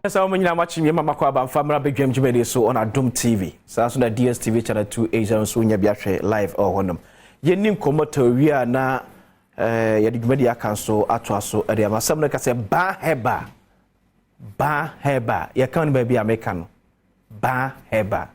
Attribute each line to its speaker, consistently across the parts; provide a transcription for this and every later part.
Speaker 1: Sɛ wɔn nyinaa makye mmiɛnma makɔ abanfa mmra badwam dwumadie so on Adom TV. Saa nso na DSTV channel 280 nso wonya bi ahwɛ live ɛwɔ hɔnom. Yɛnni nkɔmmɔ tawia na yɛde dwumadie aka nso atoa so ɛde ama. Asɛm no ka sɛ Baa Herbal. Baa Herbal. Yɛka no baabi a meka no. Baa Herbal.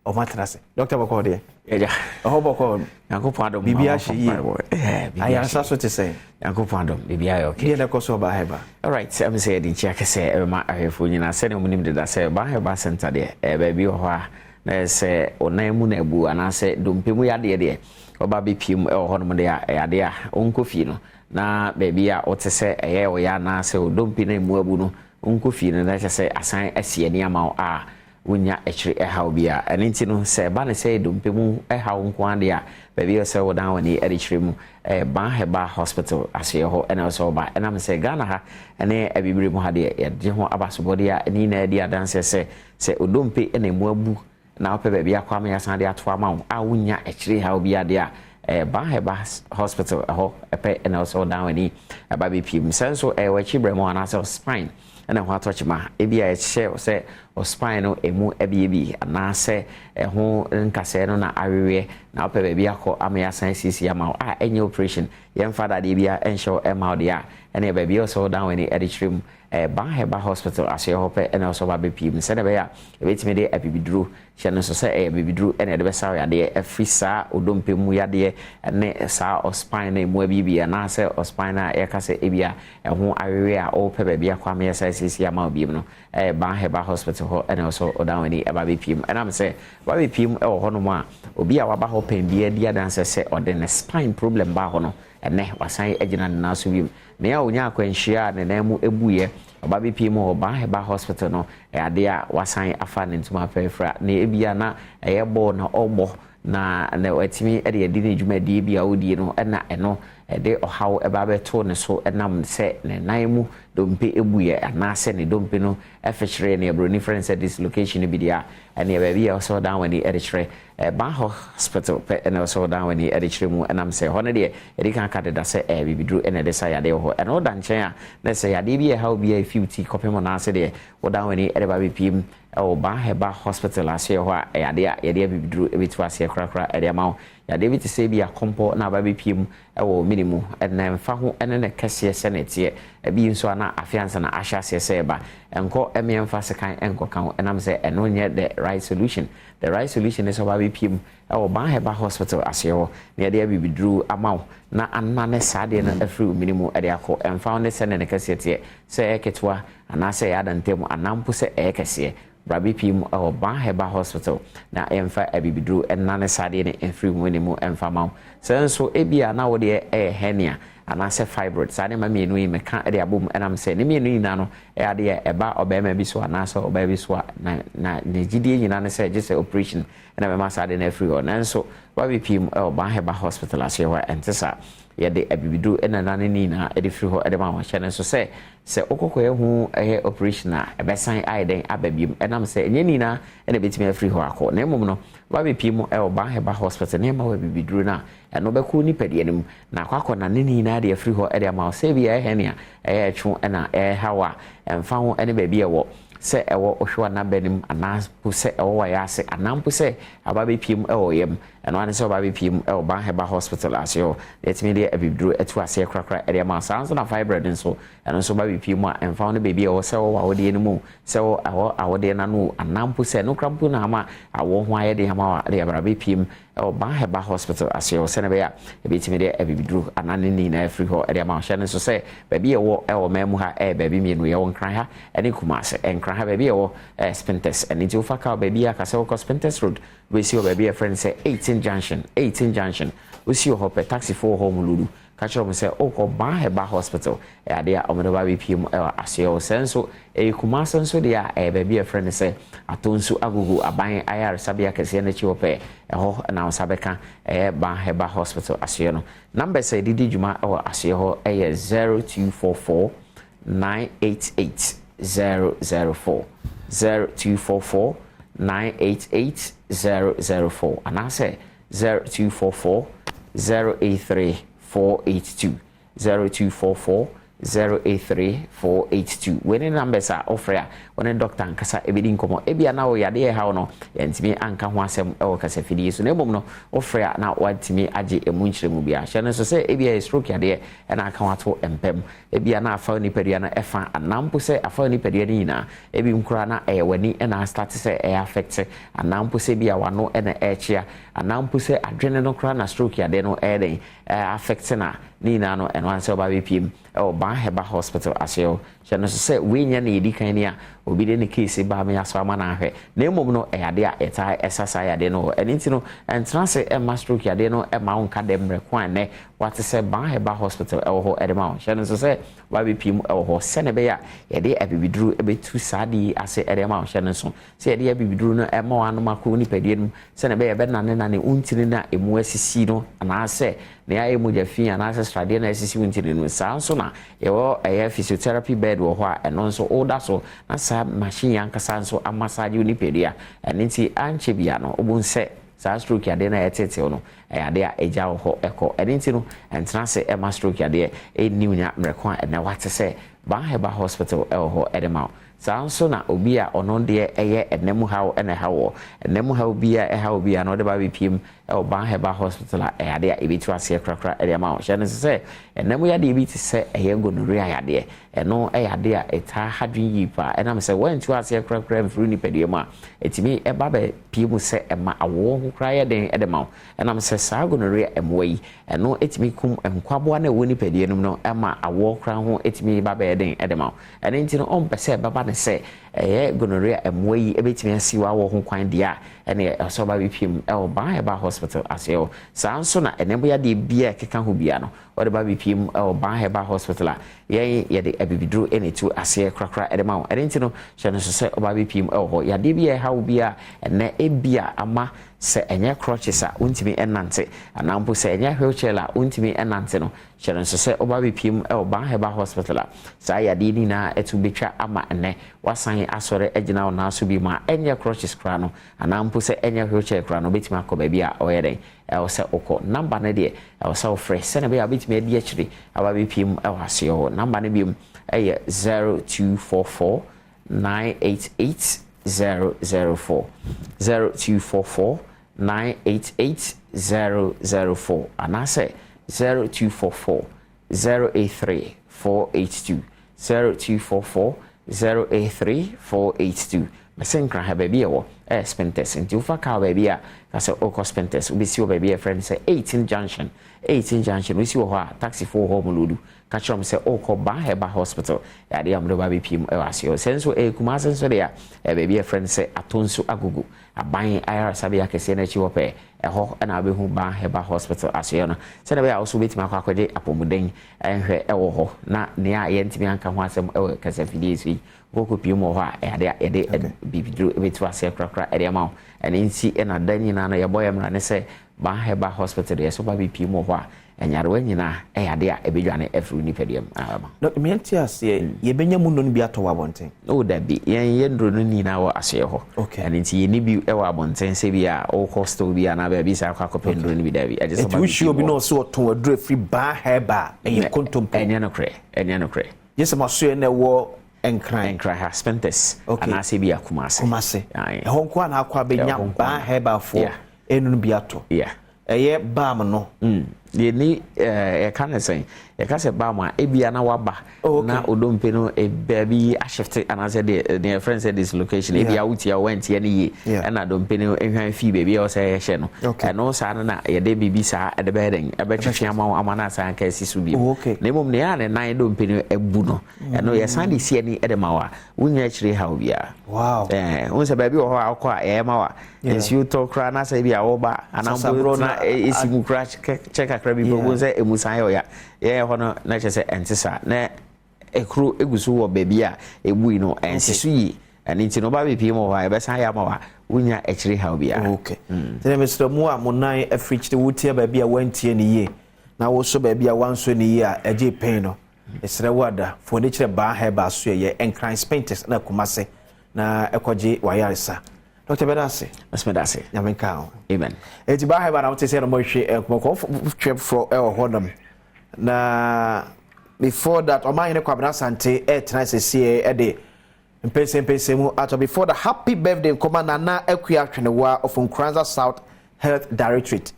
Speaker 1: Ɔmo atena ase. Dɔkta, bɔkɔ deɛ?
Speaker 2: Ɛgya.
Speaker 1: Ɛhɔ bɔkɔ?
Speaker 2: Nyankopɔn adom.
Speaker 1: Biribi ahyɛ yie? Ayaresa so te sɛn?
Speaker 2: Nyankopɔn adom, biribi ayɛ okay.
Speaker 1: Deɛ na ɛkɔ so Ɔbaa Herbal?
Speaker 2: Alright, ɛm sɛ yɛde nkyia kɛsɛ ɛbɛma ahwɛfoɔ nyinaa. Sɛdeɛ ɔmo nim deda sɛ Ɔbaa Herbal Center deɛ, ɛyɛ baabi wɔ hɔ a na ɛyɛ sɛ ɔnan mu na abu anaasɛ dompe mu yadeɛ deɛ, ɔba bɛpie mu ɛwɔ hɔnom deɛ a, ɛyɛ adeɛ a ɔnkɔ fie no na baabi a ɔte sɛ ɛyɛ ɔyɛ anaasɛ ɔdompe no emu abu no, ɔnkɔ fie no na kyerɛ sɛ asan asi ani ama wo a wonya akyiri ɛhaw bi a. Ɛno nti no, sɛ ɛba ne sɛ dompe mu ɛhaw nko adeɛ a, baabi a sɛ wodan w'ani ɛde kyerɛ mu ɛyɛ Ban Herbal Hospital aseɛ hɔ ɛna ɛsɛ ɔba. Ɛnam sɛ Ghana ha ɛne Abibire mu ha deɛ, yɛgye ho abasobɔdeɛ a ɛne nyinaa di adanseɛ sɛ odompe ɛna emu abu na wopɛ baabi akɔ ama yɛasan de ato ama wo a wonya akyire haw bi adeɛ a, ɛyɛ Ban Herbal Hospital ɛhɔ ɛpɛ ɛna ɛsɛ wodan w'ani ɛba bɛpie mu. Sɛ nso ɛyɛ w'akyi brɛ mu anaasɛ spine ɛna ɛho atɔ kyema, ebi a ɛhyɛ sɛ ɔspine no emu abiebi anaasɛ ɛho nkasɛɛ no na aweweɛ na wopɛ baabi akɔ ama yɛasan asiesie ama wo a ɛnyɛ operation, yɛmfa dadeɛ bi a ɛnhyɛ wo ɛma wo deɛ a, ɛne baabi a ɔsɛ wodan w'ani ɛde kyerɛ mu ɛɛ Ban Herbal Hospital asoɛ hɔ pɛ ɛna ɔsɛ ɔba bɛpie mu, sɛdeɛ ɛbɛyɛ a ɛbɛtumi de abibiduro hyɛ no nso sɛ ɛyɛ bibiduro ɛna ɛde bɛsa wo yadeɛ ɛfiri saa odompe mu yadeɛ ne saa ɔspine no emu abiebi anaasɛ ɔspine no a yɛka sɛ ebi a ɛho awewe a ɔrepɛ baabi akɔ ama yɛsa asiesie ama wo biem no, ɛyɛ Ban Herbal Hospital hɔ ɛna ɔsɛ ɔdan w'ani ɛba bɛpie mu. Ɛnam sɛ ba bɛpie mu ɛwɔ hɔnom a, obi a waba hɔ pɛn bi adi adanse sɛ ɔde ne spine problem baa hɔ no, ɛnɛ wasan agyina ne nan so wiem. Nea onya akwanhyia a ne nan mu ebuiɛ, ɔba bɛpie mu wɔ Ban Herbal Hospital no, ɛyɛ adeɛ a wasan afa ne ntoma afɛɛfɛ. Na ebia na ɛyɛ bɔɔl na ɔrebɔ na watumi de adi ne dwumadie bi a ɔredie no, ɛna ɛno ɛde ɔhaw ɛba abɛto ne so, ɛnam sɛ ne nan mu dompe ebuiɛ anaasɛ ne dompe no ɛfekyerɛ, ne aburoni frɛ no sɛ dislocation bi deɛ a, ɛneɛ baabi a ɔsɛ ɔdan w'ani ɛde kyerɛ Ban Hospital pɛ ɛna ɔsɛ ɔdan w'ani ɛde kyerɛ mu. Ɛnam sɛ hɔ no deɛ, yɛde kan ka deda sɛ bibiduro ɛna ɛde sa yadeɛ wɔ hɔ. Ɛna ɔda nkyɛn a, na sɛ yadeɛ bi ɛha obi a efi ti kɔpem anaasɛ deɛ ɔdan w'ani ɛde ba bɛpie mu ɛwɔ Ban Herbal Hospital aseɛ hɔ a, ɛyɛ adeɛ a yɛde abibiduro ɛbɛtu aseɛ korakora ɛde ama wo. Yadeɛ bi te sɛ bi akɔmpɔ na aba bɛpie mu ɛwɔ mini mu, ɛna mfa ho ɛne ne kɛseɛ sɛ ne teɛ, ebi nso ana afe ansa na ahyɛ aseɛ sɛ ɛba, ɛnkɔ ɛmmeɛmfa sekan ɛnkɔka ho, ɛnam sɛ ɛno nyɛ the right solution. The right solution is ɔba bɛpie mu ɛwɔ Ban Herbal Hospital aseɛ hɔ na yɛde abibiduro ama wo na anane saa adeɛ no afiri wo mini mu ɛde akɔ. Ɛmfa ho ne sɛ ne kɛseɛ teɛ, sɛ ɛyɛ ketewa anaasɛ ɛyɛ adantam anaa mpo sɛ ɛyɛ kɛseɛ, bra bɛpie mu ɛwɔ Ban Herbal Hospital na yɛmfa abibiduro ɛnane saa adeɛ no mfiri mu ne mu ɛmfa ma wo. Sɛ nso ebia na wo deɛ ɛyɛ hernia anaasɛ fibroid, saa nneɛma mmienu yi meka de abom, ɛnam sɛ ne mmienu nyinaa no ɛyɛ adeɛ ɛba ɔbarima bi so anaasɛ ɔbaa bi so a, na ne gyidie nyinaa ne sɛ gye sɛ operation ɛna bɛma saa adeɛ no afiri hɔ. Nanso wabɛpie mu ɛwɔ Ban Herbal Hospital aseɛ hɔ a, ɛnte saa. Yɛde abibiduro ɛna nane ne nyinaa ɛde firi hɔ ɛde ma wɔn. Hyɛ no nso sɛ wokɔkɔyɛ ho ɛyɛ operation a, ɛbɛsan ayɛ dɛn aba biom, ɛnam sɛ ɛnyɛ nyinaa ɛna ɛbɛtumi afiri hɔ akɔ. Na mmom no, wabɛpie mu ɛwɔ Ban Herbal Hospital na ɛma wɔ abibiduro no a, ɛno bɛkɔ nipadua no mu na akɔ nane ne nyinaa de afiri hɔ ɛde ama wo. Sɛ bi ɛyɛ hernia, ɛyɛ ɛtwo ɛna ɛhaw a, ɛmfa ho ɛne baabi ɛwɔ, sɛ ɛwɔ ɔhwɛ anaba no mu anaa mpo sɛ ɛwɔ wayɛ ase anaa mpo sɛ aba bɛpie mu ɛwɔ yam, ɛno ane sɛ ɔba bɛpie mu ɛwɔ Ban Herbal Hospital ase hɔ na yɛtumi de abibiduro ɛto aseɛ korakora ɛde ama. Saa nso na fibroid nso, ɛno nso ba bɛpie mu a, ɛmfa ho no baabi a ɛwɔ, sɛ ɛwɔ awodeɛ no mu, sɛ ɛwɔ ɛwɔ awodeɛ no ano anaa mpo sɛ ɛno kora mpo na ama awɔ ho ayɛ de ama wa de abra bɛpie mu ɛwɔ Ban Herbal Hospital ase hɔ, sɛne ɛbɛyɛ a ɛbɛtumi de abibiduro anaa ne nyinaa afiri hɔ ɛde ama. Hyɛ no nso sɛ baabi ɛwɔ ɛwɔ man mu ha ɛyɛ baabi mmienu: yɛwɔ Nkran ha ɛne Kumase. Nkran ha, baabi ɛwɔ Spintex. Ɛno nti wofa kaa baabi a, kasɛ wokɔ Spintex Road, wobɛsi wɔ baabi a yɛfrɛ no sɛ 18 Junction. 18 Junction, wosi wɔ hɔ pɛ, taxifoɔ wɔ hɔ mu lulu, ka kyerɛ wɔn sɛ wokɔ Ban Herbal Hospital. Ɛyɛ adeɛ a wɔde ba bɛpie mu ɛwɔ aseɛ hɔ. Sɛ nso ɛyɛ Kumase nso deɛ a, ɛyɛ baabi a yɛfrɛ no sɛ Atonsu Agogo, aban ayaresabea kɛseɛ no akyi hɔ pɛɛ. Ɛhɔ na wo nsa bɛka ɛyɛ Ban Herbal Hospital aseɛ no. Numbers a yɛde di dwuma ɛwɔ aseɛ hɔ ɛyɛ 0244 988 004, 0244 988 004, anaasɛ 0244 083 482, 0244. 083 482. Wei ne numbers a wofrɛ a wɔne doctor nkasa ɛbɛdi nkɔmmɔ. Ebia na wo yadeɛ ɛhaw no, yɛntumi anka ho asɛm ɛwɔ kasafidie so, na mmom no wofrɛ a na watumi agye emu nkyerɛmu bi. Ahyɛ no nso sɛ ebia yɛ stroke yadeɛ ɛna aka wato mpam, ebia na afa nipadua no ɛfa, anaa mpo sɛ afa nipadua no nyinaa, ebi koraa na ɛyɛ w'ani ɛna astart sɛ ɛyɛ affect, anaa mpo sɛ bi a wano ɛna ɛrekyea, anaa mpo sɛ adwene no koraa na stroke yadeɛ no ɛyɛ den ɛɛ affect na ne nyinaa no, ɛno ansɛ ɔba bɛpiem ɛwɔ Ban Herbal Hospital aseɛ. Hyɛ no so sɛ wei nyɛ ne yɛdi kan ni a obi de ne case ba me aso ama no ahwɛ, na mmom no ɛyɛ adeɛ a yɛtaa ɛsa saa yadeɛ no wɔ. Ɛno nti no, ɛntena ase ɛma stroke yadeɛ no ɛma wo nka dɛ mmerɛ ko a ɛnɛ wate sɛ Ban Herbal Hospital ɛwɔ hɔ ɛde ma wo. Hyɛ no nso sɛ wabɛpiem ɛwɔ hɔ sɛne ɛbɛyɛ a yɛde abibiduro ɛbɛtu saa de yi ase ɛde ma wo. Hyɛ no nso sɛ yɛde abibiduro no ɛma wo anom akɔ nipadua no mu sɛne ɛbɛyɛ ɛbɛnanenane wo ntini no a ɛmu asisi no, anaasɛ nea ayɛ mogya fi anaasɛ sradeɛ no asisi wo ntini no. Saa nso na yɛwɔ ɛyɛ physiotherapy bed wɔ hɔ a ɛno nso woda so na saa machine ankasa nso amassage wo nipadua. Ɛno nti ankyɛ bia no, wobɛhu sɛ saa stroke yadeɛ no a ɛtetew no, ɛyɛ adeɛ a ɛgya wɔ hɔ ɛkɔ. Ɛno nti no, ɛntena ase ɛma stroke yadeɛ ɛnni wo nya mmerɛ ko a ɛnɛ wate sɛ Ban Herbal Hospital ɛwɔ hɔ ɛde ma wo. Saa nso na obi a ɔno deɛ ɛyɛ ɛnam haw ɛna ɛha wɔ ɛnam haw bi a ɛha obi a na ɔde ba bɛpiem ɛwɔ Ban Herbal Hospital a, ɛyɛ adeɛ a ɛbɛtu aseɛ korakora ɛde ama wo. Hyɛ no sɛ ɛnam yadeɛ bi te sɛ ɛyɛ gonorrhea yadeɛ, ɛno ɛyɛ adeɛ a ɛtaa hadwen yie paa. Ɛnam sɛ wɔantu aseɛ korakora mfiri nipadua mu a, ɛtumi ɛba bɛpie mu sɛ ɛma awoɔ ho koraa yɛ den ɛde ma wo. Ɛnam sɛ saa gonorrhea mmoa yi, ɛno ɛtumi kum nkwaboa no a ɛwɔ nipadua no mu no, ɛma awoɔ koraa ho ɛtumi ba bɛyɛ den ɛde ma wo. Ɛno nti no, ɔmpɛ sɛ ɛbɛba ne sɛ ɛyɛ gonorrhea mmoa yi ɛbɛtumi asi w'awɔ ho kwan deɛ a, ɛne ɛsɛ ɔba bɛpie mu ɛwɔ Ban Herbal Hospital aseɛ hɔ. Saa nso na ɛnɛm yadeɛ biara ɛkeka ho bia no, wɔde ba bɛpie mu ɛwɔ Ban Herbal Hospital a, yɛn yɛde abibiduro ɛna ɛtu aseɛ korakora ɛde ma wo. Ɛno nti no, hyɛ no so sɛ ɔba bɛpie mu ɛwɔ hɔ. Yadeɛ bi a ɛha wo bi a ɛnɛ ebia ama sɛ ɛnyɛ crutches a wontumi ɛnante, anaa mpo sɛ ɛnyɛ wheelchair a wontumi ɛnante no, hyɛ no nso sɛ ɔba bɛpie mu ɛwɔ Ban Herbal Hospital a, saa yadeɛ nyinaa ɛto bɛtwa ama ɛnɛ wasan asɔre agyina wo nan so bi mu a ɛnyɛ crutches koraa no, anaa mpo sɛ ɛnyɛ wheelchair koraa no, wobɛtumi akɔ baabi a ɔyɛ dɛn ɛwɔ sɛ wokɔ. Number no deɛ, ɛwɔ sɛ wofrɛ sɛne ɛbɛyɛ a wobɛtumi adi akyire aba bɛpie mu ɛwɔ aseɛ hɔ. Number no biom ɛyɛ 0244 988 004, 0244 988 004, anaasɛ 0244 083 482, 0244 083 482. Mɛsɛ Nkran ha, baabi ɛwɔ ɛyɛ Spintex. Nti wofa kaa baabi a ka sɛ wokɔ Spintex, wobɛsi wɔ baabi a yɛfrɛ no sɛ 18 Junction. 18 Junction, wosi wɔ hɔ a, taxifoɔ wɔ hɔ mu lodu. Ka kyerɛ m sɛ wokɔ Ban Herbal Hospital, adeɛ a mode ba bɛpie mu ɛwɔ aseɛ hɔ. Sɛ nso ɛyɛ Kumase nso deɛ a, baabi a yɛfrɛ no sɛ Atonso Agogo, aban ayaresabea kɛseɛ no akyi hɔ pɛɛ, ɛhɔ ɛna wobɛhu Ban Herbal Hospital aseɛ no, sɛdeɛ ɛbɛyɛ a wo so wobɛtumi akɔ akɔgye apɔmuden ɛnhwɛ ɛwɔ hɔ. Na nea a yɛntumi anka ho asɛm ɛwɔ kasafidie so yi, wokɔkɔ pie mu wɔ hɔ a, ɛyɛ adeɛ a yɛde bibiduro bɛtu aseɛ korakora ɛde ama wo. Ɛno nti ɛna da nyinaa no yɛbɔ yɛ mmara ne sɛ Ban Herbal Hospital deɛ, so ba bɛpie mu wɔ hɔ a, ɛnyarewa nyinaa ɛyɛ adeɛ a ɛbɛdwane afiri nipadua mu ama.
Speaker 1: No, meɛnte aseɛ, yɛbɛnya mu nnuro no bi atɔ wɔ abɔnten?
Speaker 2: O dabi, yɛn yɛ nnuro no nyinaa wɔ aseɛ hɔ. Ɛno nti yɛni bi wɔ abɔnten sɛ bi a wokɔ store bi anaa baabi saa akɔ akɔpɛ nnuro no bi, dabi. Ɛgye sɛ
Speaker 1: nti wohyia obi na ɔsɛ ɔtɔn aduro afiri Ban Herbal, ɛyɛ kontompo?
Speaker 2: Ɛnyɛ nokorɛ, ɛnyɛ nokorɛ.
Speaker 1: Gye sɛ masoɛ na ɛwɔ Nkran.
Speaker 2: Nkran ha, Spintex. Anaasɛ bi a Kumase.
Speaker 1: Kumase ɛhɔ nko a na akɔ abɛnya Ban Herbalfoɔ ɛnu no bi atɔ. Ɛyɛ balm no.
Speaker 2: Yɛni yɛka ne sɛn, yɛka sɛ balm a, ebia na waba na odompe no baabi ahyefte, anaasɛ deɛ yɛfrɛ no sɛ dislocation, ebia wotia wantia no yie, ɛna dompe no ehwan fii baabi a ɛwɔ sɛ yɛhyɛ no. Ɛno saa no na yɛde biribi saa ɛde bɛyɛ dɛn ɛbɛtwetwe ama wo ama no asan aka asi so bio. Na mmom nea a ne nan dompe no abu no, ɛno yɛsan de si ani ɛde ma wo a, wonya akyire haw biara. Wohu sɛ baabi wɔ hɔ a wokɔ a ɛyɛ ma wo a, nsuo tɔ koraa na sɛ bi a woba anaa mpo tena ɛsi mu koraa kyɛ kakra bi pɛ, wohu sɛ ɛmu san yɛ ɔya. Yɛyɛ hɔ no na kyerɛ sɛ ɛnte saa, na ɛkuro egu so wɔ baabi a ɛbui no, ɛnsi so yie. Ɛno nti no, woba bɛpie mu wɔ hɔ a, yɛbɛsan yɛ ama wo a, wonya akyire haw biara.
Speaker 1: Okay, nti mesrɛ mu a mo nan afiri kyerɛ wotia baabi a wantie ne yie na wosɔ baabi a wansɔ ne yie a ɛgye pɛn no, mesrɛ wo ada fo ani kyerɛ Baa Herbal so. Yɛ Nkran Spintex na Kumase na ɛkɔgye wayaresa. Dɔkta, bɛda ase.
Speaker 2: Mɛsɛ ase.
Speaker 1: Nyame nka ho.
Speaker 2: Amen.
Speaker 1: Eti Baa Herbal na wote sɛ no mɔhwɛ nkɔmɔkɔ twɛ forɔ ɛwɔ hɔnom na Before that, Ɔmanhene Kwabena Asante ɛtena sɛsie ɛde mpɛnsɛmpɛnsɛ mu ato. Before the happy birthday nkɔma Nana Akua Twenewa of Nkoranza South Health Directorate.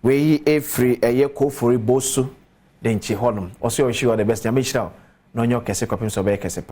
Speaker 1: Wei efiri ɛyɛ Kofori Bosu de nkyi hɔnom. Ɔsɛ ɔhyɛ all the best. Nyame hyira wo na ɔnyɛ ɔkɛse kɔpem sɛ ɔbɛyɛ kɛse.